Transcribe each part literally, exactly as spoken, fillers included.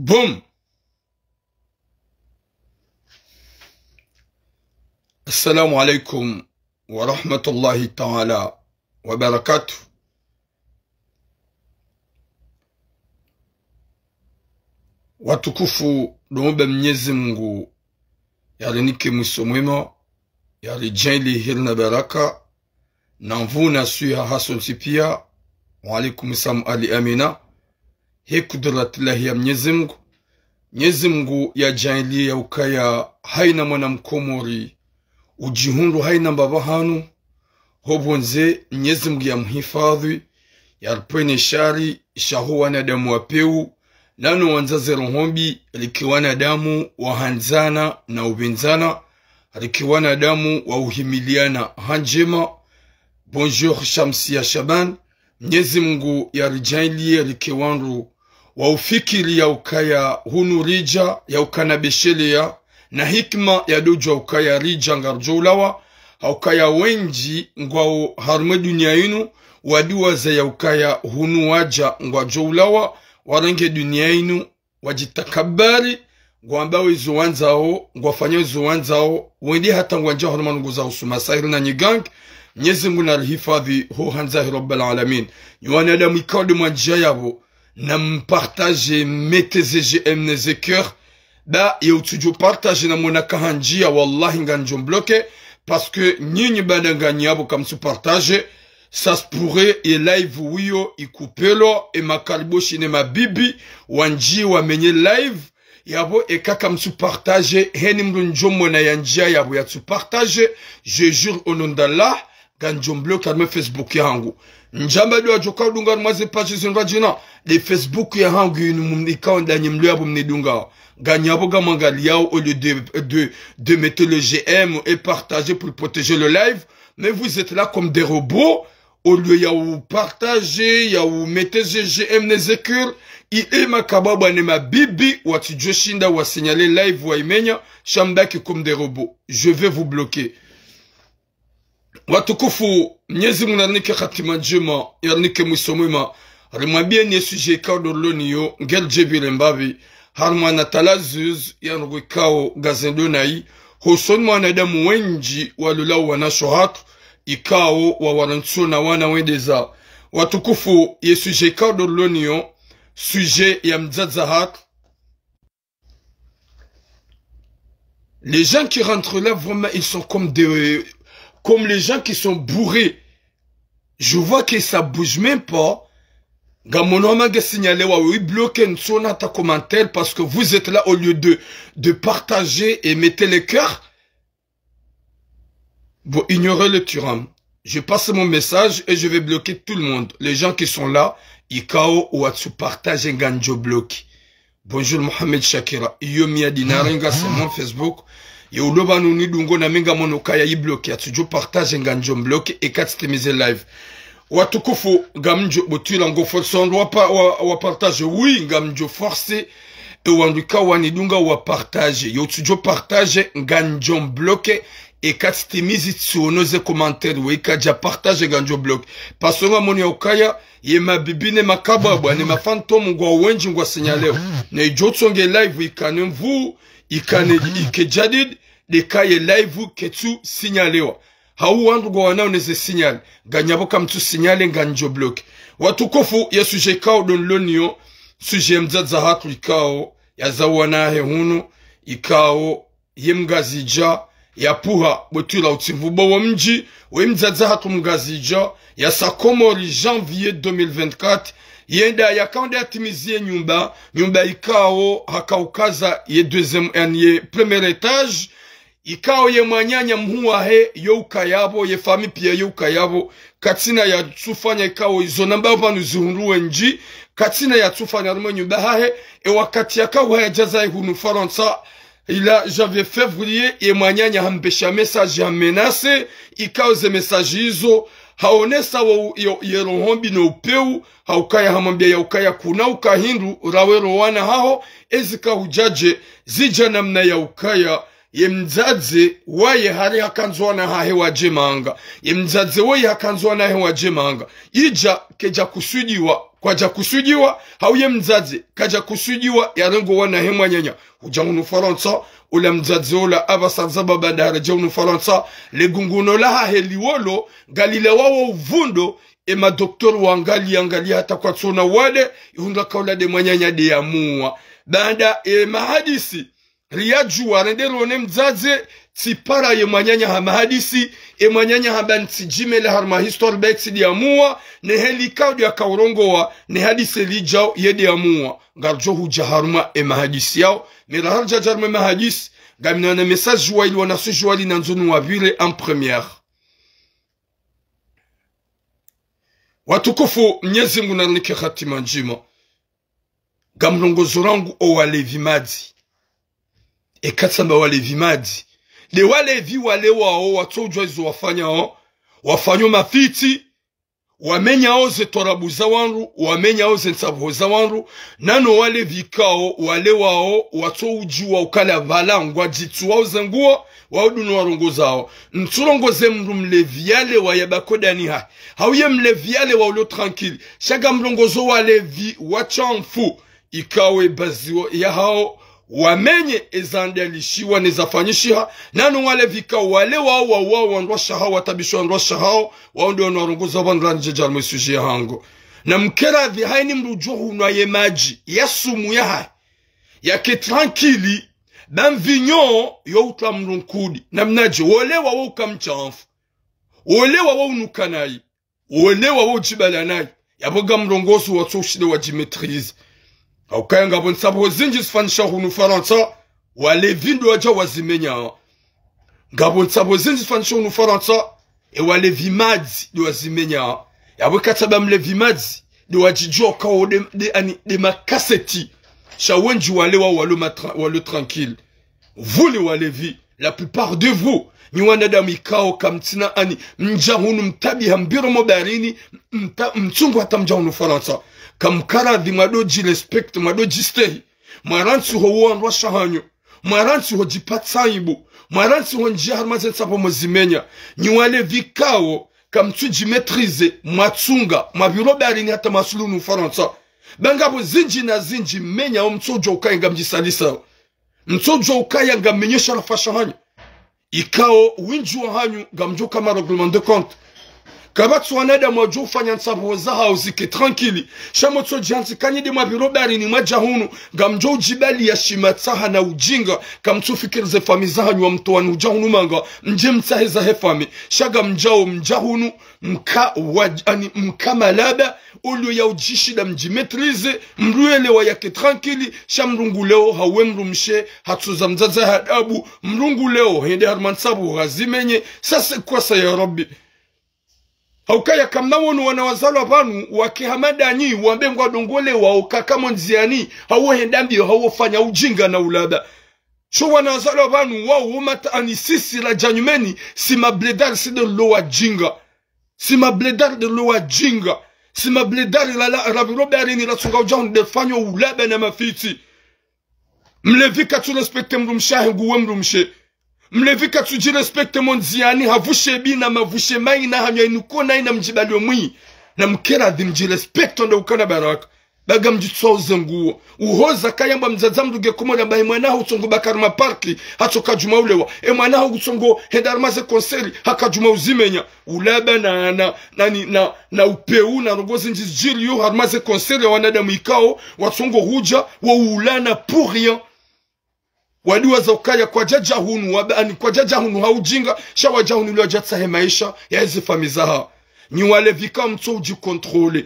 Boum. Assalamu alaikum wa rahmatullahi ta'ala wa barakatuh. Watukufu, ndo muombe Mnyezi Mungu yarinike mwiso mwema, yaridjaanlie heri na baraka, na nvuu na swiha hasontsi pia. Wa alaikum salam Ali Amina. He kudratillahi ya Mnyezi Mungu. Mnyezi Mungu yadjaanlie ya ukaya haina mwana Mkomori udjihundru haina mbapvi hanu, ho pvondze, Mnyezi Mungu yamhifadhwi, yaripvwene shari sha ho wanadamu wa pewu, nano wandza ze roho mbi, rike wanadamu wahandzana na upvindzana, rike wanadamu wa uhimiliana ha ndjema. Bonjour Shamsia Shaban. Mnyezi Mungu yaridjaanlie rike wandru wa ufikiri ya ukaya hunu ridja, ya ukana besheleya na hikima ya dodjwa ukaya ridja ngaridjo ulawa, ha ukaya wendji ngwao harumwa e dunia inu, wadiwaza ya ukaya hunu wadja ngwadjo ulawa, warenge dunia inu, wadjitakabari, ngwambao izo wandzao, ngwafanyao izo wandzao, wende hata ngwandjia harumwa ndrongoo za usuma sahiri na nyigangi. Mnyezi Mungu narihifadhwi ho handza he Rabbal Alamin. Nyi wanadamu ikao nde mwandjia yapvo, na mpartage, mettez ze j'aime ne ze cœur. Ba ye utsudjo partage na mwona kahandjia, wallahi ngamdjo mbloqué, parce que nyinyi baanda nganyi yapvo kamtsu partage, ça se pourrait ye live wiyo ikupelwa, e makariboshi ne mabibi wandjie wamenye live yapvo, eka kamtsu partage, heni mndru ndjo mwona yandjia yapvo yatsu partage, je jure au nom d'Allah, ngamdjo mbloqué harumwa e Facebook yahangu. Ndjamba ndo wadjo ka udunga harumwa ze page zinu pvadjina, nde Facebook yahangu inu mumnikao ndanyi mlo yapvo mnidunga. Nganyi yapvo ngamwangaliao, au lieu de, de, de mettre le j'aime et partager pour protéger le live, mais vous êtes là comme des robots, au lieu ya upartage, ya umettre ze j'aime ne ze cœur, i, e makababa ne mabibi, watsidjo shinda wasignaler live waimenya, sha mbaki comme des robots. Je vais vous bloquer. Watukufu, Mnyezi Mungu narinike hatima ndjema, yarinike mwiso mwema. Rimwambieni ye sujet ikao ndo rilo nayo, ngeridje pvire mbapvi, harumwa na talazuzi ya ndrongoo ikao ngazendo nayi, hosoni mwa wanadamu wendji walolao wanashe hatru, ikao wawarantsio na wana wendeza. Watukufu, ye sujet ikao ndo rilo nayo, sujet ya mdzadze hatru, Les gens qui rentrent là, vraiment, ils sont comme des, comme les gens qui sont bourrés. Je vois que ça bouge même pas. Ngamono hama nge signalé wa, oui, bloqué, ntsona ta commentaire parce que vous êtes là au lieu de, de partager et mettez les cœurs. Bon, ignorez le tyran. Je passe mon message et je vais bloquer tout le monde. Les gens qui sont là, ikao watsu partage ngamdjo bloqué. Bonjour Mohamed Shakira. Iyo mi ya dinari nga c'est mon Facebook. Ye uloba nuni dungo na mi ngamono kaya i bloqué. Yatsudjo partage ngamdjo bloqué. Eka tsitimize live. Watukufu, ngamdjo botwila ngo force wandru wa pa-, wa, wa partage. Oui, ngamdjo force. E wandru ikao wanidunga wa partage. Yo tsudjo partage ngamdjo bloqué. Eka tsitimizi tsiono ze commentaire we ikadja partage ngamdjo bloqué. Parce que ngamono ya ukaya, ye mabibi ne makababa, ne mafantôme ngwao wendji ngwa signalé wo. Ne idjo tsonge live ikane nvuu, ikane ike jadid, ndeka ye live ketsu signalé wa. Hau wandru ngwawanao ne ze signal, nganyi yapvo kamtsu signalé ngamdjo bloqué. Watukufu, ye sujet ikao ndo rilo nayo, sujet ya mdzadze hatru ikao, yazao wana wahe hunu, ikao, ye Mngazidja, yapvuha, botwila utsimvu bo wo mdji, we mdzadze hatru Mngazidja, yasa Komori janvier deux mille vingt-quatre, yenda yakao nde yatimizie nyumba, nyumba ikao hakaukaza ye deuxième, yaani ye premier étage, ikao ye mwananya mhuu wahe yo ukaya pvo, ye fami pia yo ukaya pvo, katsina yatsufanya ikao izo namba pvanu zihundru wendji, katsina yatsufanya harumwa nyumba hahe, e wakati yakao hayadjaza ihunu Farantsa, ila janvier, février, ye mwananya hampvesha message, hammenacé, ikao ze message izo, haonesa wo, yo, ye roho mbi no upewu, ha ukaya hamwambia ya ukaya kuna uka hindru, rawe ro wana haho, ezi kahudjadje, zidja namna ya ukaya, ye mdzadze waye hari hakandzo wana hahe wadje manga. Ye mdzadze waye hakandzo wana hahe wadje manga. Idja kedja kusudiwa, kwadja kusudiwa, hau ye mdzadze kadja kusudiwa, yarengo wana he mwananya. Udja hunu Farantsa, ula mdzadze ula apvasa rizaba baada haredja hunu Farantsa, le gunguno lahahe liwolo, ngalilawawo uvundo, e madoktori wangaliya, ngaliya hata kwatsona wade, ihundra ka ula nde mwananya nde yamuwa. Baada e mahadisi, riyadjuwa, rende rone mdzadze, tsipara ye mwananya ha mahadisi, e mwananya hamba ntsidjimele harumwa histoire bête nde yamuwa, ne heli ka nde yakaurongowa, ne hadisi lidjao ye nde yamuwa. Ngaridjo hudja harumwa e mahadisi yao, mera haridja dja harumwa e mahadisi, ngamina wana message wa ili wana sujet wa ili nandzo nuwapvire en première. Watukufu, Mnyezi Mngu narinike hatima ndjema. Ngamrongozo rangu o walevi madzi. Eka tsamba walevi madzi, nde walevi walewao watsoudjuwa izo wafanyao, wafanyo mafitsi, wamenyao ze twarabu za wandru, wamenyao ze ntsapvuho za wandru, nano walevi kao walewao watsoudjuwa ukaya pvala ngwadjitsuwao ze nguo, wao ndo no warongozao. Ntsurongoze mndru mlevi yalewa yabaki ho dahoni hahe, hau ye mlevi yalewa ulo tranquille. Sha ngamrongozo walevi washamfu, ikao e bazi yahao wamenye eza ndalishiwa ne zafanyishiha, nano walevi kao walewao wauwao wandru washahao, watabisho wandru washahao, wao ndo wanu warongoza pvanu raridja dja harumwa e sujet yahangu. Namkeradhi, haini mndru udjo hunwa ye madji ya sumu yahahe, yake tranquille, ba mvinyo yo utra mndru nkudi. Namnadje, wolewa wo uka mshamfu. Wolewa wo unuka nayi. Wolewa wo udjibala nayi. Yapvo ngamrongozo watsoushinda wadjimaîtrise. Haukaya ngapvo ntsapvuho zindji zifanyisha hunu Farantsa, walevi ndo wadja wazimenya. Ngapvo ntsapvuho zindji zifanyisha hunu Farantsa, e walevi madzi ndo wazimenya. Yapvo eka tsamba mlevi madzi, ndo wadjidjuwa kao nde, nde, ani, nde makaseti. Sha wendji walewa walo ma tra-, walo tranquille. Vous les walevi, la plupart de vous, nyi wanadamu ikao kamtsina ani, mdja hunu mtabiha mbiro mo baharini, mta-, mtsungu hata mdja hunu Farantsa. Kamkeradhi, mwado djirespecte, mwado djistehi. Mwarantsi ho wo wandru washahanyu. Mwarantsi ho djipatsa aibu. Mwarantsi ho ndjia harumwa ze ntsapvuho mozimenya. Nyi walevi kao kamtsudjimaîtrise, mwatsunga, mwapviro baharini hata mwasulu hunu Farantsa. Ba ngapvo zindji na zindji mmenyao, mtsodjuwa ukaya ngamdjisalisao. Mtsodjuwa ukaya ngamenyesha rafa shahanyu. Ikao wendji wahanyu ngamdjo uka ma règlement de compte. Kapvatsi wanadamu wadjo ufanya ntsapvuho zahao zike tranquille. Sha motsodjihantsi kanyi nde mwapviro baharini mwadja hunu, ngamdjo udjibaliya shimatsaha na ujinga, kamtsufikiri ze famiyi zahanyu wamtowani udja hunu manga, mdje mtsahe zahe famiyi. Sha ngamdjao mdja hunu, mka wa-, ani, mka malaba, olio ya udjishinda mdjimaîtrise, mndru yelewa yake tranquille, sha mndru nguleo, hau we mndru mshe, hatsuza mdzadze ha adabu, mndru nguleo, hende harumwa ntsapvuho hazimenye, ça c'est quoi ça ya Rabbi ? Haukaya kamna wonu wana wazalwa pvanu, wake hama ndanyi, wambe ngwadongolewao kaka mo ndziani, hau wo henda mbio, hau wo fanya ujinga na ulaba. Sho wana wazalwa pvanu, wao wo mata ani sisi radja nyumeni, si mablédard, si nde lo wajinga. Si mablédard nde lo wajinga. Si mablédard la, la, rapviro baharini ratsunga udja hunu nde fanyo ulaba na mafitsi. Mlevi katsurespecte mndru mshe hahe ngu we mndru mshe. Mlevi katsudjirespecte mo ndziani, hapvushe bi na mapvushe mayi na hanywa inuko nayi na mdjibaliyo mwi. Namkeradhi, mdjirespecte nde ukana baraka. Ba ngamdjitsuwao ze nguo. Uhoza kayambwa mdzadze mndru nge Komori amba he mwana haho utsongo baki harumwa parki, hatsoka djuma ulewa. E mwana haho utsongo henda harumwa ze concert, haka djuma uzimenya. Ulaba na, na, na, ni, na, na upeu, na ndrongo zindji zidjiriyo harumwa ze concert ya wanadamu ikao, watsongo hudja, wo ulana pour rien. Wadiwaza ukaya kwadjadja hunu, waba, ani kwadjadja hunu ha ujinga, sha wadja hunu ili wadje watsahe maesha ya eze famiyi zahao. Nyi walevi kamtso udjicontrôler.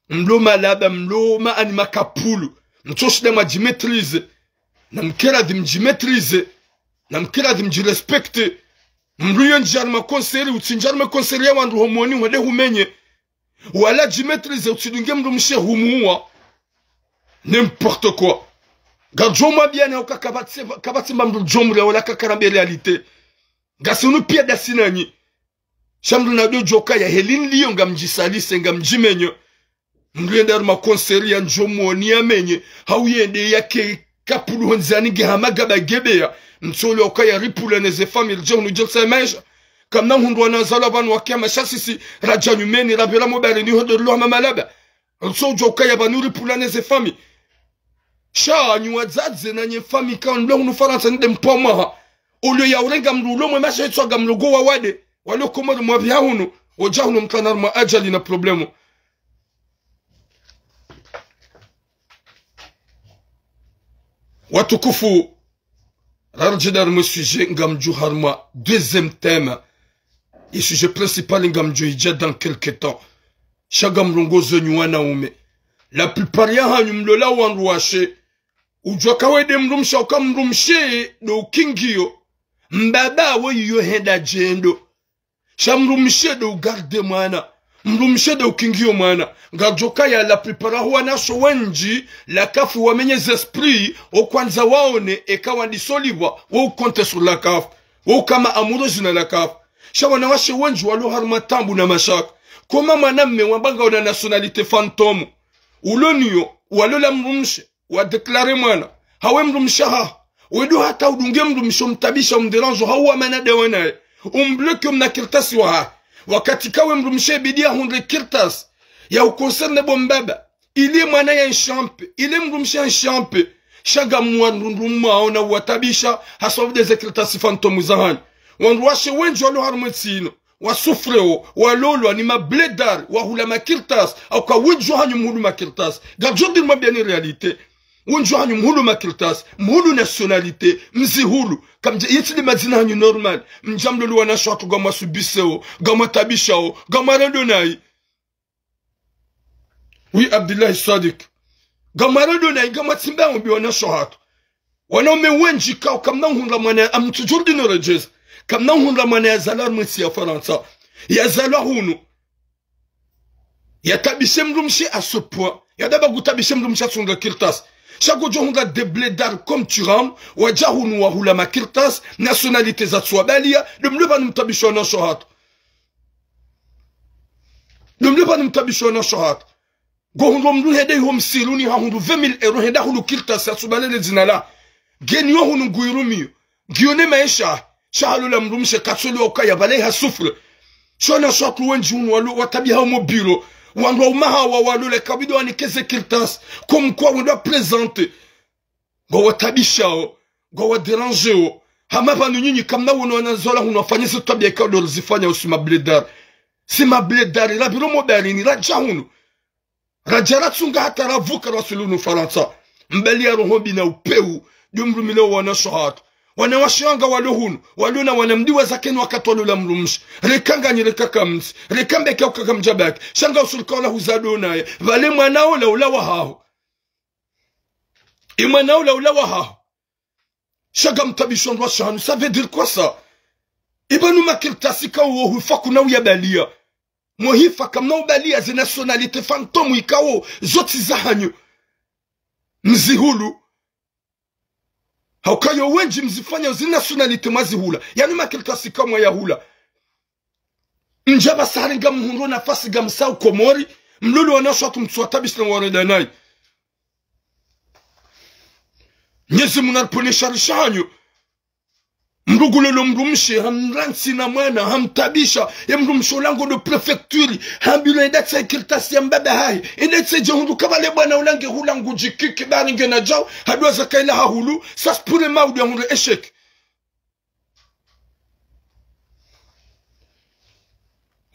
Mlo malaba, mlo ma ani makapulu. Mtsoshinda mwadjimaîtrise. Namkeradhi mdjimaîtrise. Namkeradhi mdjirespecte. Mndru yo ndjia harumwa concert, utsindjia harumwa concert ya wandru homoni, wende humenye. Wala djimaîtrise, utsidunge mndru mshe humuwa. N'importe quoi. Ngadjo mwambiani hauka kapvatsi, kapvatsi mba mndru djo mria wala kakarambe réalité. Ngasi hunu piya ndasi nanyi. Sha mndru nadjo djuwa ukaya heli nliyo ngamdjisalise, ngamdjimenye. Mndru yende harumwa concert ya ndjo mwoni yamenye, hau yende yake kapulu ho ndziani nge hama gaba gebeya, mtsolo ukaya ripvula ne ze famiyi ridje hunu djo ntsahe maesha. Kamna hundru wana wazalwa pvanu wake hama sha sisi, radja nyumeni, rapvira mo baharini ho ndo rilo hama malaba. Ritso udjuwa ukaya pvanu ripvulane ze fami. Sha nyi wadzadze na nye fami ka nde hunu Farantsa nde mpvwa mwaha. Olio ya urenga mdru ulo mwe masha itswa ngamlogo wa wade. Walio Komori mwapviha hunu. Wodja hunu mkana harumwa ajali na problemu. Watukufu, rarudje harumwa sujet ngamdjo harumwa deuxième thème. Ye sujet principal ngamdjo idja dans quelque temps. Sha ngamrongozo nyi wanaume. La plupart yahanyu mlola wandru washe. Udjuwa ka we nde mdrumshe, uka mdrumshe ndo ukingiyo. Mbaba we iyo henda djendo. Sha mdrumshe ndo ugarde mwana. Mdrumshe ndo ukingiyo mwana. Ngadjo kaya la plupart yaho wanasho wendji, la kafu wamenye ze esprit, okwandza waone, eka wandisolibwa, wo ukonte sur la kafu. Wo ukama amuro zina la kafu. Sha wanawashe wendji walo harumwa taabu na mashaka. Koma mwanamme wamba ngauna nationalité fantôme. Ulo niyo, walola mdrumshe. Wa déclarer mwana. Hawe mdrumshe haho. Wedo hata udunge mdrumshe umtabisha umdérange hawu wa mana dewe naye. Umbloquer umna kartasi wahahe. Wakati ka we mdrumshe ibidi yahundre kartasi. Ya uconcerne bo mbaba. Ile mwana ya nshampe. Ile mdrumshe ya nshampe. Sha ngamwa ndrundru mwaona watabisha. Hasababu de ze kartasi fantôme zahanyu. Wandru washe wendji walo harumwa ntsi inu. Wasouffreo, walolwa ni mablédard, wahula makartasi, hauka wendji wahanyu mhulu makartasi. Ngamdjo diri mwambiani réalité. Wendji wahanyu mhulu makartasi, mhulu nationalité, mzihulu. Kamdja, yetsi nde madzina yahanyu normal. Mdja mlolwa wanasho hatru ngamwasubiseo, ngamwatabishao, ngamwarendo nayi. Oui, Abdullahi Sadik. Ngamwarendo nayi, ngamwatsimbao mbi wanasho hatru. Wanaume wendji kao kamna uhundra mwana ya, amtsudjuru dino redjeza. Kamna uhundra mwana yazalwa harumwa ntsi ya Farantsa. Yazalwa hunu. Yatabishe mdrumshe à ce point. Yadaba kutabishe mdrumshe atsunga kartasi. Sha ngodjo hundra des blédards comme Thuram, wadja hunu wahula makartasi, nationalité zatsuwabaliya, ndo mlo pvanu mtabisho wanasho hatru. Ndo mlo pvanu mtabisho wanasho hatru. Ngohundro mdru hende iho msiruni hahundru vingt mille euros hende hahulu kartasi yatsubalele dzina lahe. Ngeni yo hunu nguirumiyo. Ngiyo ne maesha. Sha halola mdrumshe katsolwa ukaya pvale hasouffre. Sha wanasho hatru wendji hunu walo watabiha omo biro. Wandru wa umaha wa walola ikabidi wanike ze kartasi. Comme quoi wendo présenter. Ngwawatabishao, ngwawadérangeo. Hama pvanu nyinyi kamna wono wanazalwa hunu wafanye ze twabiya ikao ndo rizifanya usi mablédard. Si mablédard, rapviro mo baharini, radja hunu. Radja ratsunga hata ravuka raswili hunu Farantsa. Mbali ya roho mbi na upeu, ndo mrumileo wanasho hatru. Wanawashe wanga walo hunu, walo na wana mdiwa zakeni wakati walola mdrumshe. Reka nganyi reka kamtsi, reka mbeke uka kamdjabaki. Sha nga usurika wala huzado naye. Pvale mwana ola ula wahaho. Imwana ula ula wahaho. Sha ngamtabisho ndrwa shanu, ça veut dire quoi ça? Ipvanu makartasi ikao wo hufa kuna uyabaliya. Mwo hifa kamna ubaliya ze nationalité fantôme ikao zo tsi zahanyu. Mzihulu. Hauka yo wendji mzifanya zi nationalité mwazihula. Yanu makartasi kamwayahula. Ndjaba sari ngamhundro nafasi ngamsao Komori, mlolwa wanasho hatru mtsuwatabisha na warenda nayi. Mnyezi Mungu naripvonese rishahanyo. Mdru ngulolwa mdrumshe, hamrantsi na mwana, hamtabisha, ye mdrumshe ula ngo ndo préfecture, hambilwa yende yatsahe kartasi ya mbaba hahe, yende yatsahe dje hundru kabale bwana ula nge hula ngudjikiki bari ngena djao, hadwa zakaila hahulu, ça se pourrait maudu ya hundre échec.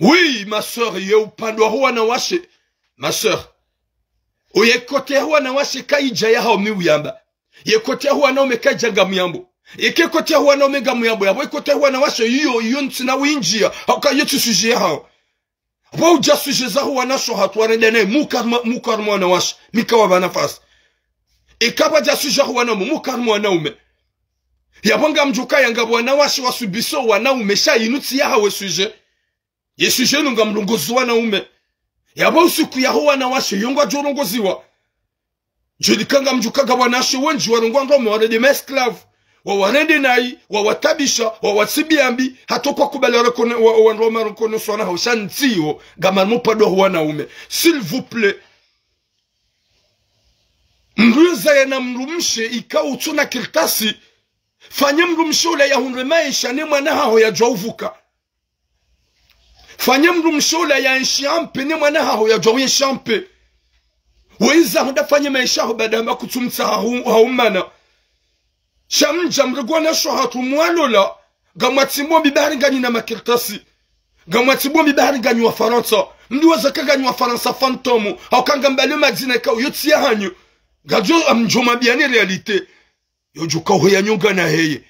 Oui, ma sœur, ye upande waho wanawashe, ma sœur. Oye côté yaho wanawashe kayidja yahawo mi uyamba. Ye côté yaho wanaume kayidja ngamuyambo. Yeke côté yaho wanaume ngamuyambo. Yapvo ye côté yaho wanawashe iyo, iyo ntsina uyindjiya. Hauka iyo tsi sujet yahawo. Pvo udja sujet zaho wanasho hatru warenda nayi, muka harumwa, muka harumwa wanawashe, mi kawapva nafasi. Eka pvwadja sujet yaho wanaume, muka harumwa wanaume. Yapvo ngamdjo kaya ngapvo wanawashe wasubiso wanaume, sha inu tsi yahawo ye sujet. Ye sujet inu ngamlongozo wanaume. Yapvo usiku yaho wanawashe, yo ngwadjo longoziwa. Djeli ka ngamdjo kaya wanawashe wendji warongowa ngwao warende ma esclaves, wawarende nayi, wawatabisha, wawatsibiya mbi, hata kwakubali warekone-, wa, wa, wandru wa mareconnaissance na hawo, sha ntsiyo, ngam harumwa upande waho wanaume. S'il vous plaît. Mdru yezaya na mdrumshe, ikao utsuna kartasi, fanya mdrumshe ula yahundre maesha ne mwana haho yadjuwa uvuka. Fanya mdrumshe ula yaenshi ampe, ne mwana haho yadjuwa uenshi ampe. Wendza hwenda fanye maesha ho baada hamba kutsumtsaha hau, hau mana. Sha mdja mrigwana sho hatru mwalola, ngamwatsi mbombi bahari nganyina makartasi. Ngamwatsi mbombi bahari nganyi Wafarantsa. Mdru waza ka nganyi Wafarantsa fantôme. Hauka ngamba le madzina ikao yotsi ya hanyu. Ngadjo amdjo mwambiyani réalité. Yodjo ka uheya nyonga na heye.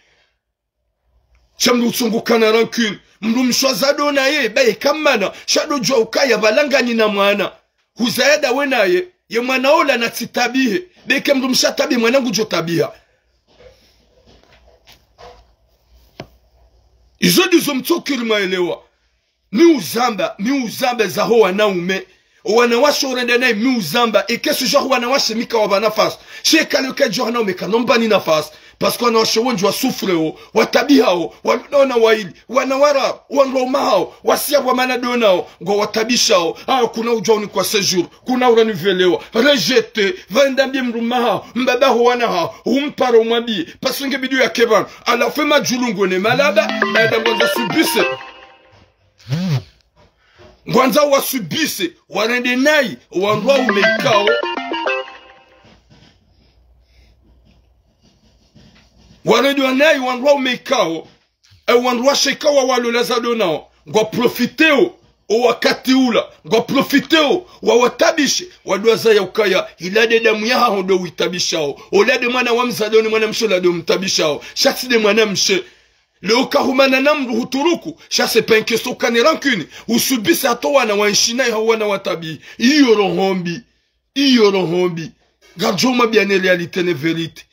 Sha mdru utsungu kana rancune. Mdru mshe waza ndo naye, baye kamana. Sha ndo djuwa ukaya pvala nganyina mwana. Huzaya ndawe naye, ye mwana ola natsitabihe. Beke mdru mshe atabihe, mwana ngudjo tabiha. Izo ndizo mtsokiri mwaelewa. Mi uzamba, mi uzamba zaho wanaume. Owanawashe orende nayi mi uzamba, eke sujet ho wanawashe mi kawapva nafasi. She kali uka djo wanaume kanompvani nafasi. Parce que wanawashe wendji wa souffre o, watabihao, walona waili, wana wararu, wandrwa umahao, wasiya pvwa mana ndonao, ngwawatabishao, ah, kuna udjwa unikwa séjour, kuna uranivelewa, rejeté, pvaenda mbiye mdru mahao, mbaba ho wana hao, umpara umwambiye, parce que nge bidi yake pvanu, à la fin madjulungu ne malaba, baada ngwandzo subisse. Ngwandzo wasubisse, warende nayi, wandrwa ume ikao. Warende nayi, wandrwa ume ikao. E wandruwashe ikao walola za ndonao. Ngwaprofitéo, o wakati ula. Ngwaprofitéo, wawatabishe, wadwaza ya ukaya, ila nde damu yahaho ndo uitabishao. Ola nde mwana wa mdzadze, o ne mwana mshe ola ndo umtabishao. Sha tsi nde mwana mshe. Leo kahumana na mdru huturuku, sha c'est pas une question ukane rancune. Usubisse hata wana wa nshina ya wana watabi. Iyo roho mbi. Iyo roho mbi. Ngardjo mwambiyani réalité ne vérité.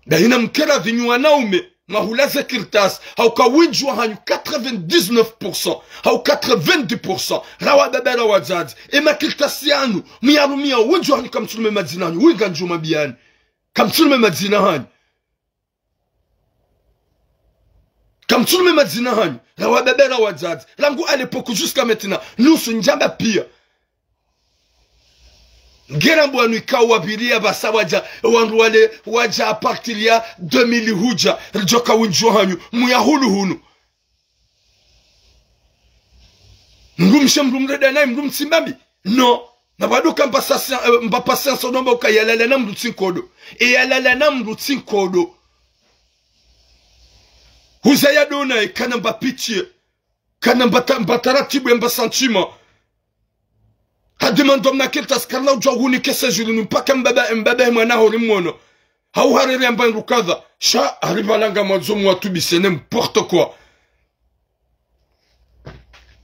Ndahina mkera pvi nyi wanaume, mwahula ze kartasi, hauka wendji wahanyu quatre-vingt-dix-neuf pour cent, hau quatre-vingt-dix pour cent, ra wababa ra wadzadze, e makartasi yanu, muyarumia wendji wahanyu kamtsurume madzina hanyu, wi ngandjo mwambiyani. Kamtsurume madzina hanyu. Kamtsurume madzina hanyu, ra wababa ra wadzadze, rangu à l'époque jusqu'à maintenant, nusu ndjamba piya. Ngera mbwanu ikao wapviriya pvasa wadja, wandru wale wadja à partir ya deux mille hudja, ridjoka wendji wahanyu, muyahulu hunu. Mdru mshe mdru mrenda nayi, mdru mtsimba mbi. Non. Na bado ka mba sa-, eh, mba patience onomba uka yalala na mdru tsi nkodo. E yalala na mdru tsi nkodo. Huzaya ndo nayi, kana mba pitié. Kana mba ta-, mba taratibu ya mba sentiment. Hademandé mna kartasi karina udjwa hunike séjour nu mpaka mbaba, mbaba he mwana hori mwono. Hau harere amba ndru kadha. Sha, hari pvala ngamwandzo mwatubise n'importe quoi.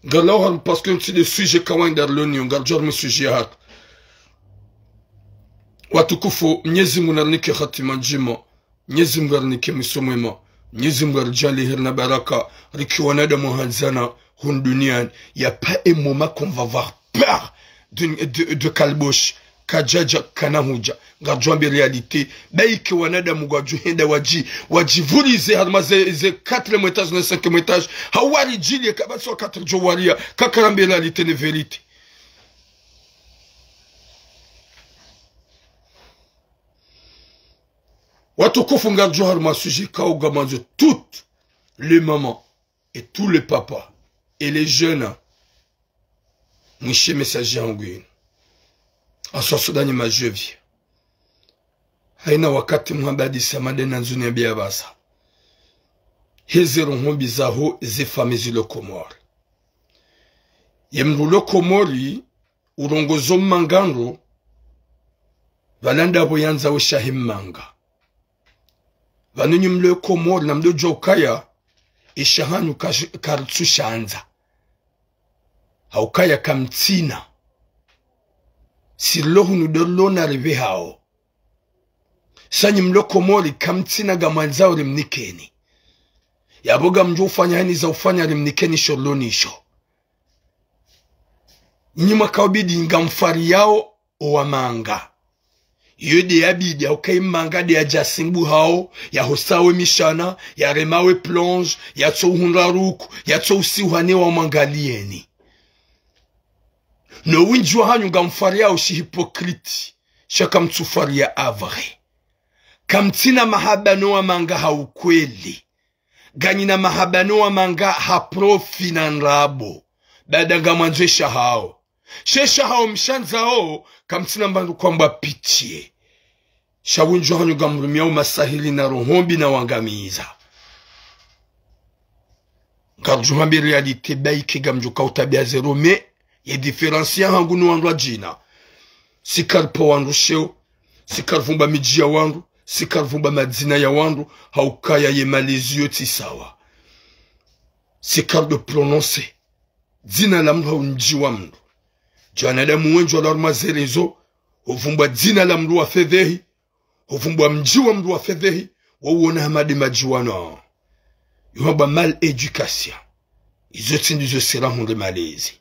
Ngarlawo harumwa parce que ntsi nde sujet kawaida rilo nayo, ngardjo harumwa sujet yahatru. Watukufu, Mnyezi Mungu narinike hatima ndjema. Mnyezi Mungu arinike mwiso mwema. Mnyezi Mungu aridjaanliye heri na baraka. Rike wanadamu wahandzana hunu duniani. Y a pas un moment qu'on va avoir peur de, de, de kalbosh. Kadjadja kana hudja. Ngardjo wambe réalité. Bayike wanadamu ngwadjo henda wadji, wadjivurize harumwa ze, ze quatrième étage na cinquième étage. Hawaridjiliye kabatsi wakati ridjo wariya. Kakarambe réalité ne vérité. Watukufu, ngardjo harumwa sujet ikao ngamwandzo toutes les mamans et tous les papas et les jeunes, mwishe message yangu yinu. Aswa sodanyi majevi. Haina wakati muhabadisa madena nzuni ya biya basa. Heze roho mbi zaho ze famille zilo Komori. Ye mdru ulo Komori, urongozo mmanga ndro, pvala ndapvo yandza weshahe mmanga. Pvanu nyi mlo Komori namdodjuwa ukaya, esha hanyu kash-, karitsu shandza. Haukaya kamtsina. Si rilo hunu ndo rilo na ripvehao. Sha nyi mlo Komori kamtsina ngamwandzao rimnikeni. Yapvo ngamdjo ufanya hayina za ufanya rimnikeni sho rilo nisho. Nyi mwakaubidi ngamfariyao owa manga. Iyo nde yabidi, hauka ye manga nde yadja simbuhao, yahosawe mishana, yaremawe plonge, yatso uhundra ruku, yatso usiuha ne wamwangaliyeni. No wendji wahanyu ngamfariyao shi hypocrite, sha kamtsufariya avre. Kamtsina mahaba no wa manga ha ukweli. Nganyina mahaba no wa manga ha profit na ndrabo. Baada ngamwandzo esha hawo. She esha hawo mshandzao, kamtsina mbandru kwamba pitié. Sha wendji wahanyu ngamrumiao masahili na roho mbi na wangamiza. Ngardjo hamba réalité baike ngamdjo kautabia zéro, mais ye différence yahangu no wandru wadjina. Tsi karipva wandru sheo, tsi karivumba midji ya wandru, tsi karivumba madzina ya wandru, ha ukaya ye malezi yo tsi sawa. Tsi karido prononcer dzina la mndru hau mdji wa mndru. Dja wanadamu wendji walo harumwa ze réseaux, huvumbwa dzina la mndru wa fedhehi, huvumbwa mdji wa mndru wa fedhehi, wauona hama nde madji wanu. Yo hamba mal éducation. Izo tsi ndizo sera hundre malezi.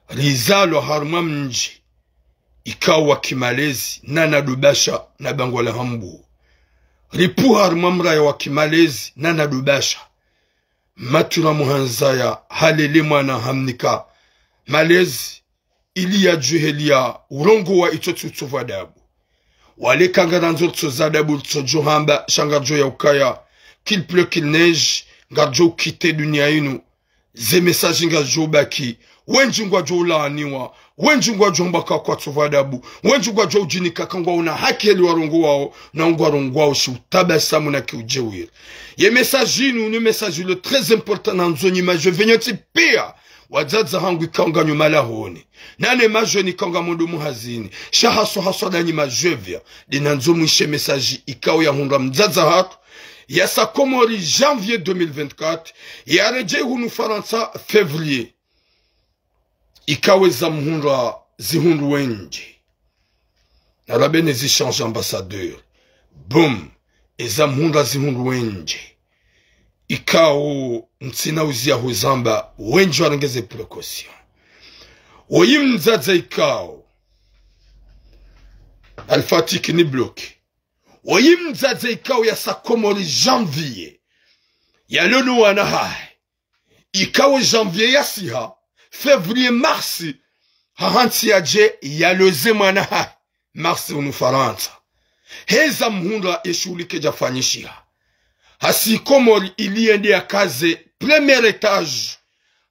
Rizalwa harumwa mdji ikao wa kimalezi, nana dubasha na bangwa la hambu. Ripvuha harumwa mraya wa kimalezi, nana dubasha. Matura muhandzaya halele mwana hamnika malezi, ili yadjuheli ya urongowa itso tsi utsovu adabu. Wale ka ngarandzo ritsoza adabu ritsodjo hamba, sha ngardjo ya ukaya, qu'il pleut, qu'il neige, ngardjo ukite dunia inu. Ze message ngazidjo ubaki, wendji ngwadjo ulaaniwa, wendji ngwadjo hamba ka kwatsovu adabu, wendji ngwadjo udjinika ka ngwauna haki heli warongowao, na ngwarongowao shi utabasamu na kiudjewiri. Ye message inu, ni message ilo très important nandzo nyi ma jeunes nyontsi pia, wadzadze hangu ikao nganyu malahoni. Nane ma jeunes ikao ngamwendo muhazini. Sha haswa haswa nda nyi ma jeunes pia. Nde nandzo mwishe message ikao yahundra mdzadze hatru, yasa Komori janvier deux mille vingt-quatre, yaredjei hunu Farantsa février. Ikao eza mhundra zihundru wendji. Narabe ne zi change ambassadeur. Boum, eza mhundra zihundru wendji. Ikao ntsina uziya huzamba wendji warenge ze précaution. Woyi mdzadze ikao. Alpha Tiki ni bloqué. Woyi mdzadze ikao yasa Komori janvier. Yalo no wana hahe. Ikao janvier yasiha, février, mars, hahantsi yadje yaloze mwana hahe, mars hunu Farantsa. Heza mhundra ye shughuli kedjafanyishiha. Hasi Komori ili yende yakaze premier étage.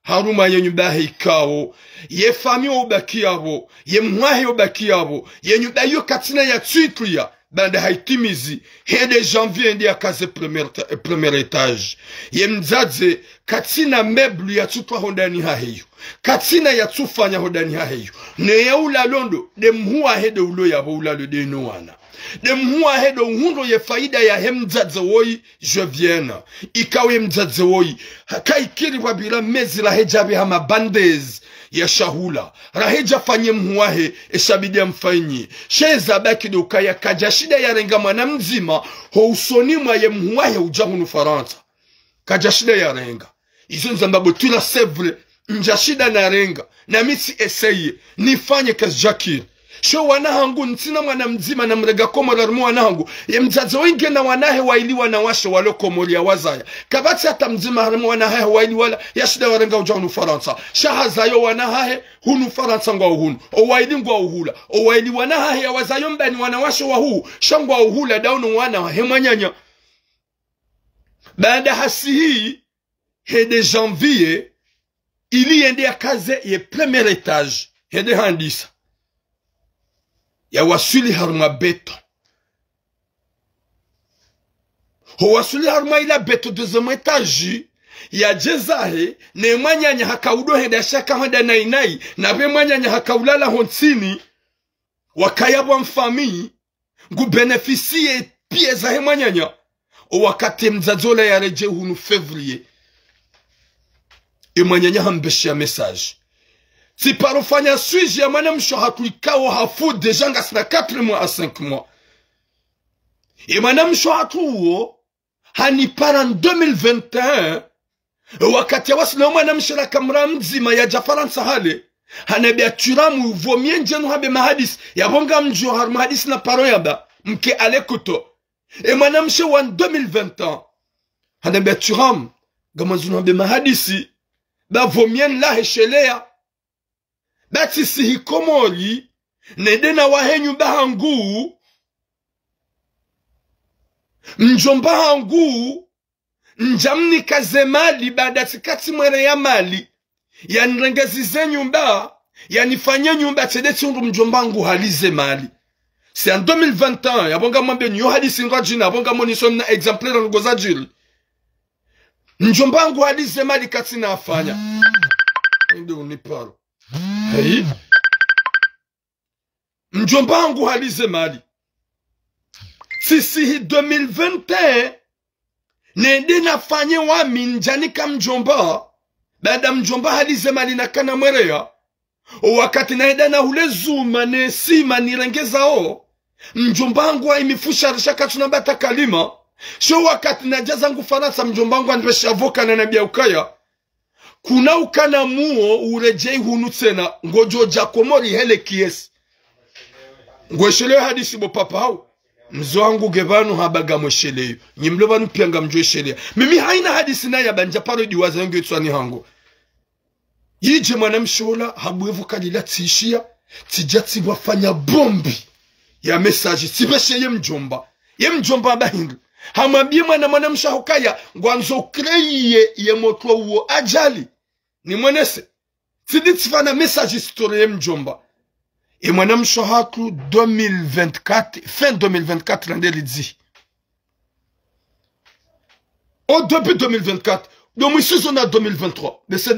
Harumwa ye nyumba yahe ikao, ye famille wo ubaki yapvo, ye mhuu wahe ubaki yapvo, ye nyumba iyo katsina ya tswitwiya, baanda haitimizi, hende janvier hende yakaze premier ta-, premier étage. Ye mdzadze, katsina meuble yatsutwa hondani hahe iyo. Katsina yatsufanya hondani hahe iyo. Ne ya ulalo ndo, nde mhuu wahe nde ulo yapvo ulalo nde no wana. Nde mhuu wahe ndo uhundro ye faida yahe mdzadze woyi, je viens. Ikao ye mdzadze woyi, ha-, kaikiri pvwapvira mezi rahedja pveha ma bandes ya shahula. Rahedja fanye mhuu wahe, eshabidi yamfanyi. She eza baki ndo ukaya kadjashinda yarenga mwana mdzima, ho usoni mwa ye mhuu wahe udja hunu Farantsa. Kadjashinda yarenga. Izo ndzamba bo twila c'est vrai. Ndjashinda narenga. Nami tsi essayer. Nifanye kazidjakiri. Sho wana hangu ntsina mwana mdzima namrenga Komori harumwa wana hangu. Ye mdzadze woyi ngena wana hahe waili wanawashe walo Komori yawazaya. Kapvatsi hata mdzima harumwa wana hahe waili wala yashinda warenga udja hunu Farantsa. Sha hazayo wana hahe hunu Farantsa ngwao hunu. Owaili ngwao hula. Owaili wana hahe yawazayo mbani wanawashe wa huu. Sha ngwao hula nda uno wana hahe mwananya. Baanda hasihi, hende janvier, ili yende yakaze ye premier étage, hende handisa. Yawaswili harumwa béton. Ho waswili harumwa ila béton deuxième étage, yadje zahe, ne mwananya haka udo hende yashaka handa nayi nayi, na pve mwananya haka ulala ho ntsini, wakaya pvwa mfamille, ngu bénéficier piya zahe mwananya. O wakati mdzadze ola yaredjei hunu février, e mwananya hambeshiya message. Tsiparo fanya suivi ya mwanamshe hatru ikao hafu déjà ngasina quatre mois à cinq mois. E mwanamshe hatru uwo, hanipara en deux mille vingt et un, wakati yawasina mwanamshe la kamra mdzima yadja Farantsa hale. Hanambia Thuram, vaut mieux ndjenu hambe mahadisi. Yapvo ngamdjo harumwa hadisi na paro yamba, mke alekuto. E mwanamshe wa deux mille vingt ans. Hanambia Thuram, ngamwandzo nu hambe mahadisi. Ba vaut mieux nlahe sheleya. Ba tsisihi Komori, nende nawahe nyumba hangu, mdjomba hangu, ndjamnika ze mali, baanda tsikatsi mwere ya mali. Yanirengeze ze nyumba, yanifanye nyumba, tsi nde tsi ndo mdjomba wangu halize mali. C'est en deux mille vingt et un, yapvo ngamwambieni yo hadisi ndo djina, yapvo ngamwonesao mna exemplaire ndrongoo zadjiri. Mdjomba wangu halize mali katsina afanya. Inde uniparo. Hey. Mdjomba wangu halize mali. Tsisihi deux mille vingt et un, nende nafanye wami ndjanika mdjomba. Baada mdjomba halize mali nakana mwereya. O wakati naenda nahule zuma ne sima nirengezao, mdjomba wangu haimifusharisha katsuna mbata kalima. Sho wakati nadja zangu Farantsa, mdjomba wangu hanipvesha avocat hanambia ukaya, kuna ukana muo uredjei hunu tsena, ngodjo dja Komori hele kiesi. Ngwesheleyo hadisi bo papa hau. Mze wangu nge pvanu hamba ngamwesheleyo. Nyi mlo pvanu pia ngamdjo eshelea. Mimi haina hadisi nayamba ndja paro diwaza yangu itswani hangu. Yidje mwanamshe ola, habwevu kalila tsishiya, tsidja tsibwa fanya bombi ya message, tsipveshe ye mdjomba. Ye mdjomba hamba hindri. Hamwambie mwana mwanamshe hukaya, ngwandzo créer ye motro uwo ajali. Nimwonese. Tsidi tsifanya message story ye mdjomba. Ye mwanamshe hatru deux mille vingt-quatre, fin deux mille vingt-quatre, rende ridzi. Au début deux mille vingt-quatre, de mwa saison ya deux mille vingt-trois, de ce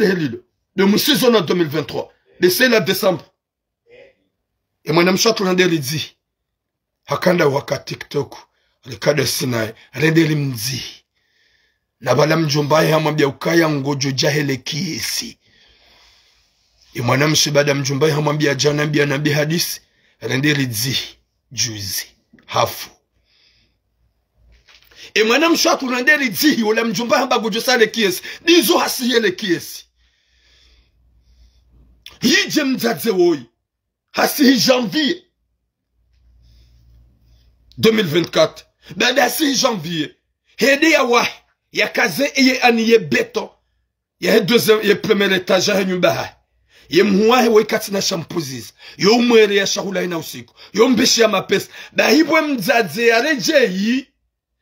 de mwa saison ya deux mille vingt-trois, de ce la décembre. Ye mwanamshe hatru rende ridzi. Hakanda waka TikTok, rikada sinaye, rende rimdzi. Na pvala mdjomba hahe hamwambia ukaya ngodjo dja hele kiesi. Ye mwanamshe baada mdjomba hahe hamwambia dja nambia nambie hadisi, rende ridzi, juzi, hafu. Ye mwanamshe hatru rende ridzi, ola mdjomba hamba ngodjo sa hele kiesi, ndizo hasihi hele kiesi. Yidje mdzadze woyi. Hasihi janvier deux mille vingt-quatre. Baada hasihi janvier. Hende yawahi, yakaze ye ani ye béton. Yahe deuxième, ye premier étage yahe nyumba hahe. Ye mhuu wahe woyi katsina sha mpuziza. Yo umwereya shahula hina usiku. Yo mbesheya mapesa. Bahi pvwe mdzadze yaredjeyi,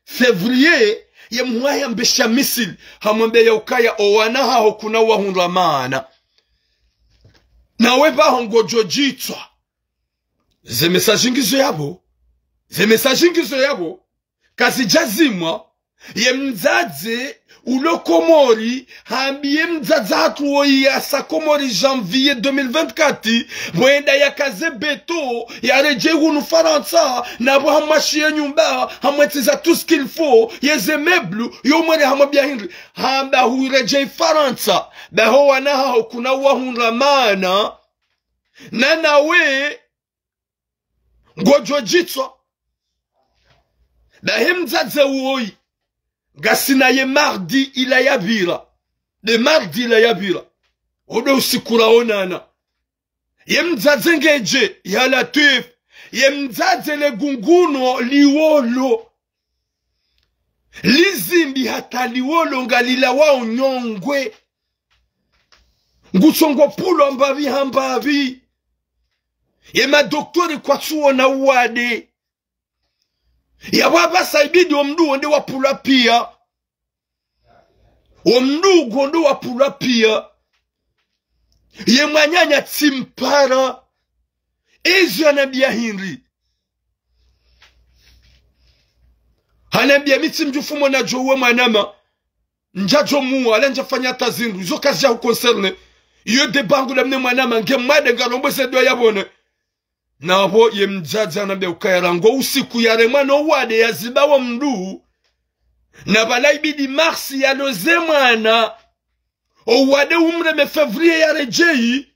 février, ye mhuu wahe hambesha misili, hamwambia ukaya o wana haho kuna uwahundra maana. Nawe pvaho ngodjo djitswa. Ze message ngizo yapvo. Ze message ngizo yapvo. Kazidja zimwa. Ye mdzadze ulo Komori, hambiye mdzadze hatru woyi yasa Komori janvier deux mille vingt-quatre, pvwenda yakaze béton, yaredjeyi hunu Farantsa, na pvo hamwashiya nyumba, hamwetsiza tout ce qu'il faut, yeze meuble, yo mwere hamwambia hindri, hamba huredjeyi Farantsa, baho wana haho kuna uwahundra maana, na nawe, ngodjo djitswa. Bahi mdzadze woyi. Ngasina ye mardi ila yapvira. De mardi ila yapvira. Odo usiku raonana. Ye mdzadze ngedje, ya Latwif. Ye mdzadze le gunguno liwolo. Lizimbi hata liwolo ngalilawao nyongwe. Ngutsongo pulwa mbapvi ha mbapvi. Ye madoktori kwatsuona uwade. Yapvo apvasa ibidi wo mdru wonde wapulwa piya. Wo mdru ngonde wapulwa piya. Ye mwananya tsimpara. Ezi hanambia hindri. Hanambia mi tsi mdjufu mwana djo uwe mwanama. Ndjadjo muwa, wala ndjafanya hata zindru. Izo kazidja hu concerner. Iyo de bangu la mne mwanama, nge mwade ngarombo ze dua yapvone. Na pvo ye mdzadze hanambia ukaya rangu usiku yaremwa no uwade yaziba wo mdru. Na pvala ibidi mars yaloze mwana. O uwade umreme février yaredjeyi.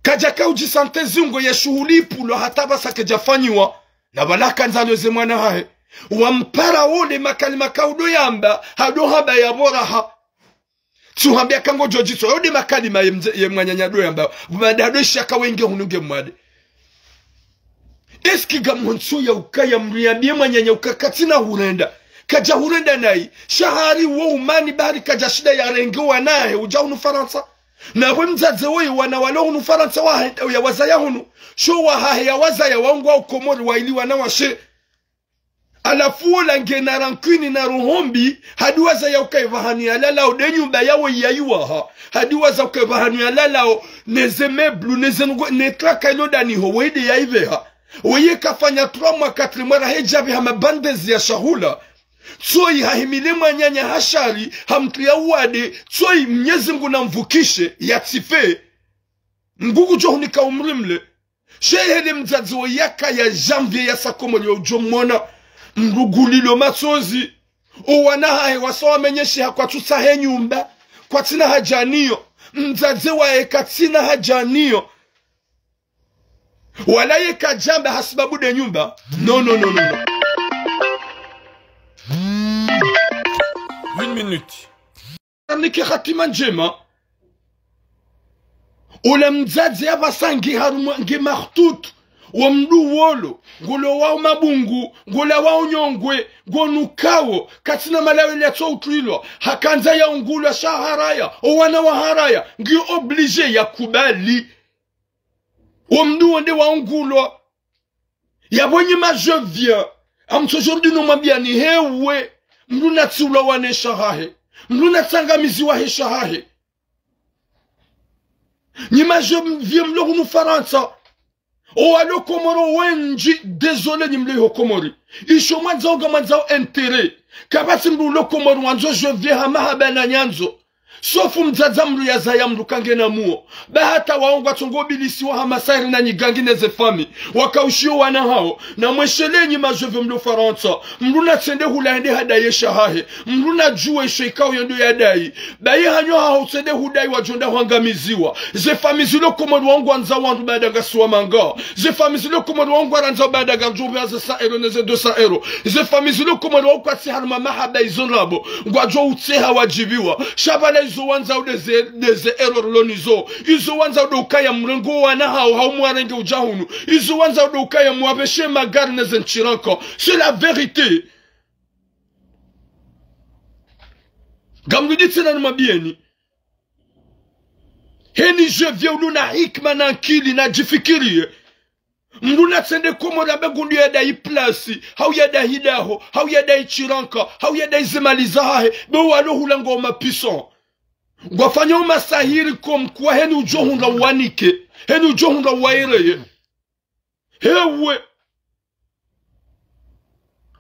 Kadjaka udji sentir zingo ye shuhuli ipvulwa hata pvasa kedjafanyiwa. Na pvala kandza aloze mwana hahe. Wampara wole makalima kaudo yamba, hado hamba yapvo raha. Tsuhambia ka ngodjo djitswa, yo de makalima ye mze-, ye mwananya do yamba, pvumade hado ishaka wenge hunu nge mwade. Est-ce que ngamwontso ya ukaya mdru yambie mwananya uka katsina hurenda? Kadja hurenda nayi, sha hari wo umani bari kadja shinda yarenge wanahe, udja hunu Farantsa. Na pvwe mdzadze woyi wana walo hunu Farantsa wahe, ya wazaya hunu. Sho wahahe ya wazaya wao ngwao Komori waili wana washe. Halafu wola ngena rancune na roho mbi, hadiwaza ya uka ipvahanu yalalao, nde nyumba yawo yayiwaha. Hadiwaza uka ipvahanu yalalao, neze meuble, neze nungo, ne traka ilo ndani ho, weye nde yayipveha. Weye kafanya trois mois, quatre mois, raha yedjapveha mabandezi ya shahula. Tsoyi hahimile mwananya ha shari, hamtriya uwade, tsoyi Mnyezi Mngu namvukishe, yatsife. Mngu ngudjo hunika umri mle. Sha yehele mdzadze wo yaka ya janvier yasa Komori yo udjo mwona. Mdru ngulilo matsozi. Owana hahe wasa wamenyesheha kwatsutsaha enyumba. Kwatsina haja nayo. Mdzadze wahe katsina haja nayo. Wala ye kadjamba hasibabu nde nyumba. Non, non, non, non, non. Une minute. Nike hatima ndjema. Ola mdzadze yapvasa nge harumwa nge makhtutu. Wo mdru wolo, ngulowao mabungu, ngulawao nyongwe, ngonukao, katsina malawe latso utrilwa, hakandza yaungulwa sha haraya, owana waharaya, ngiyo obligé yakubali. Wo mdru wo nde waungulwa. Yapvo nyi ma je viens. Amtso aujourd'hui no mwambiyani hewe. Mdru natsiulwa wane shahahe. Mdru natsangamiziwa he shahahe. Nyi ma je viens mlo hunu Farantsa. Owalo Komori wendji, désolé nyi mlo iho Komori. Isho mwandzao ngamwandzao intérêt. Kapvatsi mdru ulo Komori wandzo je viens ha mahaba na nyandzo. Sauf mdzadze mdru yazaya mdru kangena muo. Ba hata wao ngwatsongo bilisiwa ha masahiri na nyigangi neze fami. Wakaushiyo wana hawo. Na mweshelee nyi ma je viens mlo Farantsa. Mdru natsende hula hende hadaye shahahe. Mdru nadjuwe isho ikao yendo yadayi. Bayi hanyo haho tsende hudayi wadjo nda hwangamiziwa. Ze fami zilo Komori wao ngwandzao wandru baada ngasi wa manga. Ze fami zilo Komori wao ngwarandzao baada ngwadjo pveha ze cent euros neze deux cents euros. Ze fami zilo Komori wao kwatsi harumwa mahaba izo ndrabo. Ngwadjo utseha wadjibiwa. Sha pvala izo wandzao nde ze, nde ze euros rilo nazo. Izo wandzao nde ukaya mrengo wana hawo, hawo mwarenge udja hunu. Izo wandzao nde ukaya mwapveshe magari neze ntsiranka. C'est la vérité. Ngamrudi tsena nimwambiyeni. Heni je viens ulo na hikima na ankili nadjifikiriye. Mdru natsende Komori abe ngu ndo yadayi plasi, hau yadayi daho, hau yadayi tsiranka, hau yadayi ze mali zahahe, be walo hula ngo mapuissant. Ngwafanyao masahiri comme quoi heni udjo hundra uwanike, heni udjo hundra uwaereye. Hewe.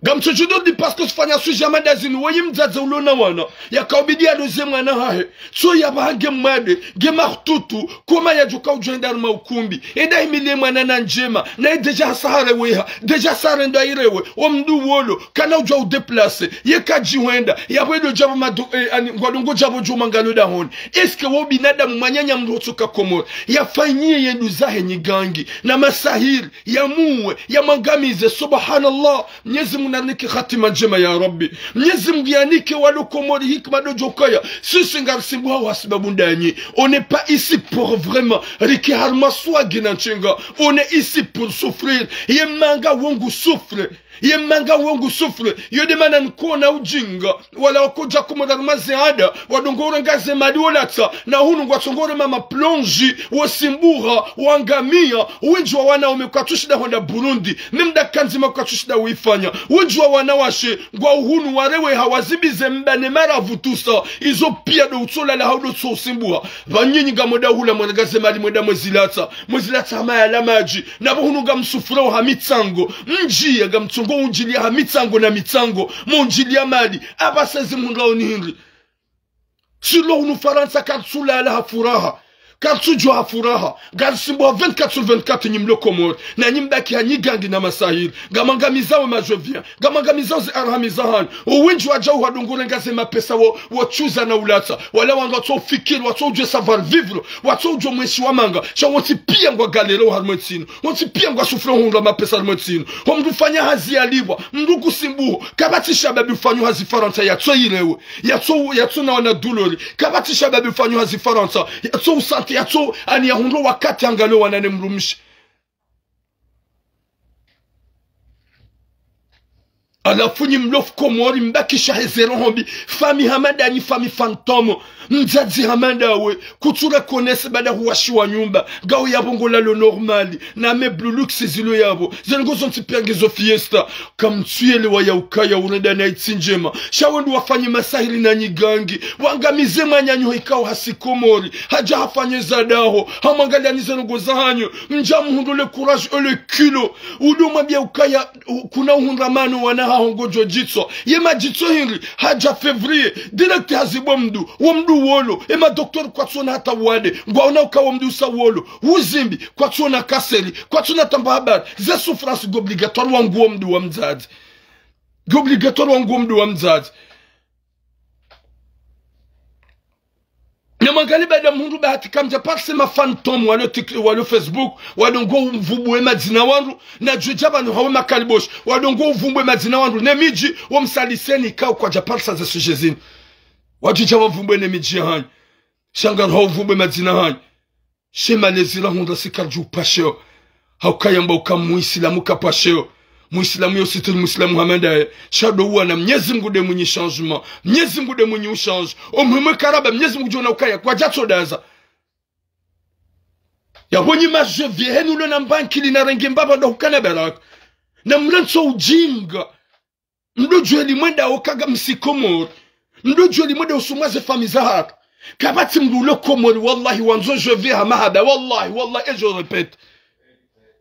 Ngamtso djudodi parce que sifanya sujet ya madazini, weyi mdzadze ulo na wana. Yakaubidi yaloze mwana hahe. Tso yapvaha nge mwade, nge makhtutu, koma yadjo kaudjo enda harumwa ukumbi. Enda himile mwana na ndjema, na ye déjà hasa hareweha, déjà hasa rendo ayirewe, wo mdru wolo, kana udjua udéplacer, ye kadji hwenda, yapvo ndo djapvo madu, eh, ani, ngwalo ngodjapvo djo mangalo dahoni. Est-ce que wo binadamu mwananya mdru otsoka Komori, yafanyiye yendru zahe nyigangi, na masahiri, yamuwe, yamwangamize, subhanallah. Mnyezi Mngu narinike hatima ndjema ya Rabbi. Mnyezi Mngu yanike walo Komori hikima ndo djo kaya. Sisi ngarisibuhao hasibabu ndanyi. On n'est pas ici pour vraiment rike harumwa swagi na ntsenga. On est ici pour souffrir. Ye manga wo ngu souffre. Ye manga wo ngu souffre. Yo nde mana nkuona ujinga. Wala wakodja Komori harumwa ze ada, wadongo urenga ze mali wolatsa, na hunu ngwatsongo urema maplonji, wosimbuha, wangamiya, wendji wa wanaume kwatsushinda hwenda Burundi, ne mdaka ndzima kwatsushinda uifanya. Wendji wa wanawashe, ngwao hunu wareweha wazibize mba ne maravu tusa, izo piya ndo utsolala hau ndo utso usimbuha. Pvanyinyi ngamwenda hula mwarenga ze mali mwenda mwezilatsa, mwezilatsa hama yala madji, na pvo hunu ngamsufurao ha mitsango, mdjiya ngamtsongo undjiliya ha mitsango na mitsango, mundjiliya mali, apvasa ezi mhundrao ni hindri. Silo hunu Farantsa karitsulala ha furaha. Karitsudjua ha furaha. Ngarisimbuha vingt-quatre sur vingt-quatre nyi mlo Komori. Na nyi mbaki ha nyigangi na masahiri. Ngamwangamizao ma je viens. Ngamwangamizao ze arhami zahanyu. Owendji wadjau wadongo urenga ze mapesa wo, wotsuza na ulatsa. Wala wandru watso ufikiri, watso udjua savoir vivre. Watso udjua mweshi wa manga. Sha wontsi piya ngwa galère harumwa entsi inu. Wontsi piya ngwa souffrir hundra mapesa harumwa entsi inu. Ho mdru ufanya hazi yalipvwa. Mdru kusimbuho. Kapvatsi shababi ufanyao hazi Farantsa yatso irewe. Yatso, yatso na wana douleur. Kapvatsi shababi ufanyao hazi Farantsa. Yatso usanté, yatso ani yahundro wakati angaliyo wana ne mdrumshe. Halafu nyi mlo fu Komori mbakisha heze roho mbi, fami hama nda nyi, fami fantôme. Mdzadze hama ndawe, kutsu reconnaître baada huwashiwa nyumba, ngawe yapvo ngo lalo normal, na me Blue Lux zilo yapvo, ze ndrongo zontsi piya nge zo fiesta, kamtsuyelewa ya ukaya urenda na itsi ndjema. Sha wendru wafanye masahiri na nyi gangi, wangamize mwananyaho ikao hasi Komori, hadja hafanye za daho, hamwangaliya ni ze ndrongo zahanyu, mdja muhundru le courage et le culot, udo mwambiya ukaya, u-, kuna uhundramano wana haho ngodjo djitso. Ye madjitso hindri, hadja février, direct hazibwa mdru, wo mdru wolo, e madoktori kwatsona hata wade, ngwaona uka wo mdru usa wolo, uzimbi, kwatsona kaseri, kwatsona tamba habari, ze souffrance ngo obligatoire wangu wo mdru wa mdzadze. Ngo obligatoire wangu wo mdru wa mdzadze. Na mwangalie baada muhundru bahati kamdja parisa ma fantôme walo Tik-, walo Facebook, wado ngo uvumbuwe madzina wandru, na djwe dja pvanu hawe makaliboshi, wado ngo uvumbuwe madzina wandru, ne midji, wo msaliseni ikao kwadja parisa ze sujet zini. Wadjo dja wavumbuwe ne midji yahanyu. Sha ngari hao uvumbuwe madzina hanyu. She malezi rahundra si karidjo upvasheyo. Haukaya mba uka Muislamu kapvasheyo. Muislamu yo sitiri Muislamu hama ndaye. Sha ndo uwana Mnyezi Mngu nde mwinyi changement. Mnyezi Mngu nde mwinyi uchange. Omhemwe karaba Mnyezi Mngu djona ukaya kwadjatso daza. Yapvo nyi ma jeux vieux henu lo na mbankili na renge mbapvi ndo hukana baraka. Na mlantso ujinga. Mdru djweli mwenda okaga msi Komori. Mdru djweli mwenda usumwa ze fami za haka. Kapvatsi mdru ulo Komori, wallahi, wandzo jeux vieux ha mahaba. Wallahi, wallahi, et je répète.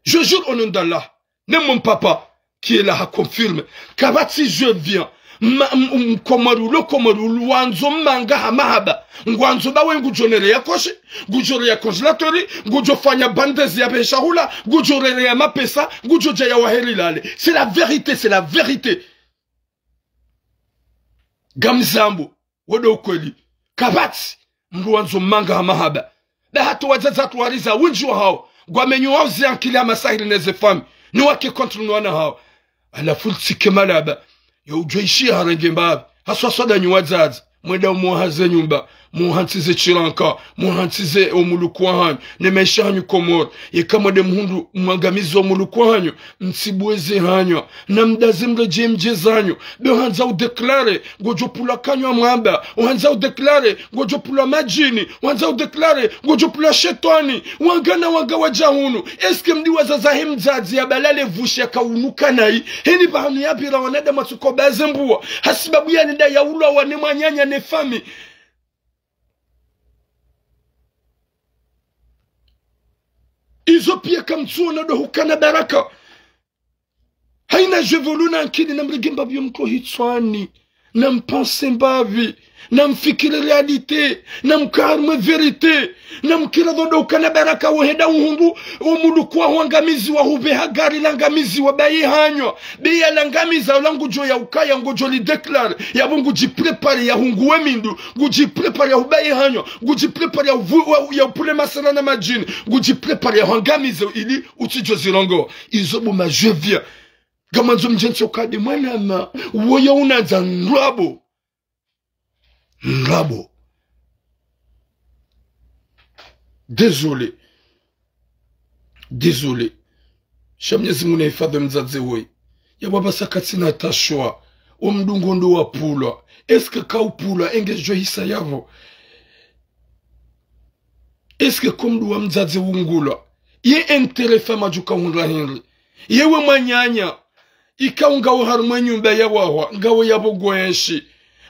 Je jure au nom d'Allah. Même mon papa, qui est là, a confirmé. Kapvatsi jeux vieux. Ma-, m-, m-, Komori ulo Komori, ulo wandzo manga ha mahaba. Ngwandzo ndawe ngudjo nere ya koshi, ngudjo re ya congélateur, ngudjo fanya bandezi ya pvesha hula, ngudjo rere ya mapesa, ngudjo dja ya waheri lale. C'est la vérité, c'est la vérité. Ngamzambo, wo ndo ukweli. Kapvatsi, mdru wandzo manga ha mahaba. Nda hata wadzadze watru wariza wendji wahao, ngwamenyo wao ze ankili ha masahiri ne ze fami, ni wake contre no wana hao. Halafu litsike malaba, yo udjo ishi harenge mbapvi, haswa swa nda nyi wadzadze, mwenda umwaha ze nyumba, muhantsi ze shiranka, muhantsi ze omuluku wahanyu, ne maesha hanyu Komori, yeka mwende muhundru mwangamize omuluku wahanyu, mtsibweze hanywa, na mdaze mredjeye mdje zanyu, be uhandza udéclarer, ngodjo pvulwa kanywa mwamba, uhandza udéclarer, ngodjo pvulwa madjini, uhandza udéclarer, ngodjo pvulwa shetwani, wangana wanga wadja hunu, est-ce que mdri wazaza he mdzadze ya balale vushi ya kaunuka nayi, heni pvahanu ya pvira wanadamu watsuko baze mbuwa, hasibabu ya nenda ya ulwa wane mwananya ne fami. Izo piya kamtsuona ndo hukana baraka. Haina jeux vieux lo na ankili na mrenge mbapvi yo mko hitswani. Na mpanse mbapvi. Na mfikiri réalité. Na mkaharimwe vérité. Na mkira dhondo ukana baraka wo henda uhundru. Omuluku waho wangamizi wa hupveha gari la ngamizi wa baye hanywa. Be ya la ngamiza ola ngudjo ya ukaya ngodjo li déclarer. Yapvo ngudji préparer ya hunguwe mindru. Ngudji préparer ya hubaye hanywa. Ngudji préparer ya uvu-, wa-, ya upvule masera na madjini. Ngudji préparer ya hwangamize ili utsidjo zirongowa. Izo bo ma jeux vieux. Ngamandzo mdjentsi ukadi mwanama. Woyo unandza ndrabo. Ndrabo. Désolé. Désolé. Sha Mnyezi Mngu nahifadhwi mdzadze woyi. Ya baba sa katsina tashwa. Wo mdru ngo ndo wapvulwa. Est-ce que kaupvulwa, engedjo hisa yapvo? Est-ce que ko mdru wa mdzadze ungulwa? Ye intérêt fami djuka hundra hindri? Yewe mwananya, ikao ngawe harimwa nyumba ya wahwa, ngawe yapvo ngwenshi.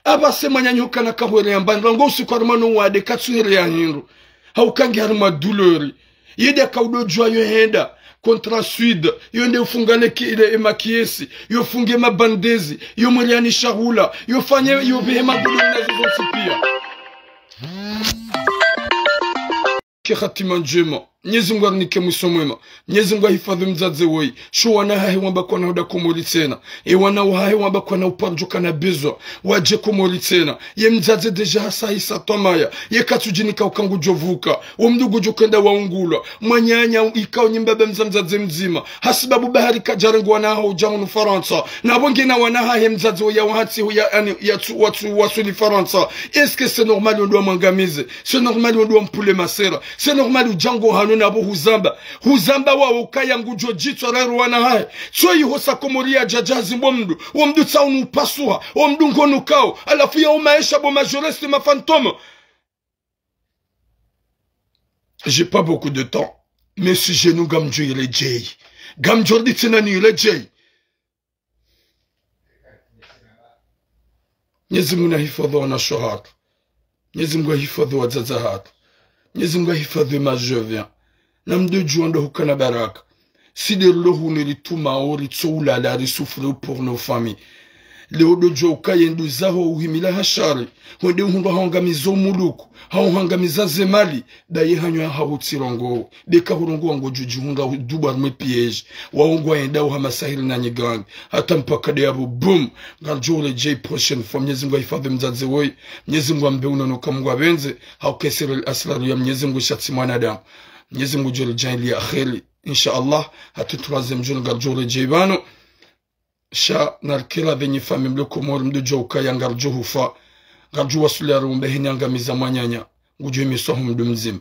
Apvase mwananya hukana kahwere ya mbandra, ngo usiku harimwa no wade katsuhere ya hindru. Hauka nge harimwa douleur. Yede akaudodjwa yo henda, contre sud, yo nde ufunga le ki-, le emakiesi, yo funge mabandezi, yo mweriani shahula, yo fanye, yo pvehe magudu na zo zontsi piya. Ke hatima ndjema. Mnyezi Mngu arinike mwiso mwema. Mnyezi Mngu ahifadhwi mdzadze woyi. Sho wana hahe wamba kwana huda Komori tsena. E wana wahahe wamba kwana uparo djuka na bezwa. Wadje Komori tsena. Ye mdzadze déjà hasahisa twamaya. Ye katsudjinika uka ngudjo vuka. Wo mdru ngudjo kenda waungulwa. Mwananya ikao nyi mbaba mdza mdzadze mdzima. Hasibabu bahari kadjarengwa wana haho udja hunu Farantsa. Na pvo ngena wana hahe mdzadze wo ya wahatsi hu ya, ani, ya tsu, watsu, wasuli Farantsa. Est-ce que c'est normal wo ndo wamwangamize? C'est normal wo ndo wampvule masera? C'est normal udjango ha nona pvo huzamba. Huzamba wawe ukaya ngudjo djitswa rairu wana hahe. Tsoyi hosa Komori ya djadjazi mbo mndru. Wo mndru tsaunu upasuha. Wo mndru ngono kao. Halafu ya umaesha bo majoreste ma fantôme. J'ai pas beaucoup de temps. Mais sujet nu ngamdjo iredjeyi. Ngamdjo riditsi nani iredjeyi. Mnyezi Mungu nahifadhwi wanashe hatru. Mnyezi Mungu ahifadhwi wadzadze hatru. Mnyezi Mungu ahifadhwi majeviens. Na mdru djuwa ndo hukana baraka. Si de lo hunu ritumao ritso ulala risouffrir pour nos familles. Leo ndo djuwa ukaya nduzaho uhimila ha shari. Hwende uhundrwa hawangamiza umuluku. Hawuhangamiza ze mali. Daye hanyo ya hahutsirongowe. Beka hurongowa ngodjo djihundra dubu harumwa piège. Wawo ngwayendao ha masahiri na nyigangi. Hata mpaka de yapvo, boum. Ngaridjo uredjeyi prochaine fois. Mnyezi Mungu ahifadhwi mdzadze woyi. Mnyezi Mungu ambe unono ka Mungu apvendze. Hauka sirul asrar ya Mnyezi Mungu sha tsi mwanadamu. Mnyezi Mungu ngudjo ridjaanliya kheri. Insha Allah. Hata troisième jour ngaridjo uredjeyi pvanu. Sha narikira pvenyi famille mlo Komori mdru djuwa ukaya ngaridjo hufa. Ngaridjo wasuliya rumbe heni angamiza mwananya. Ngudjo imiswa hu mndru mdzima.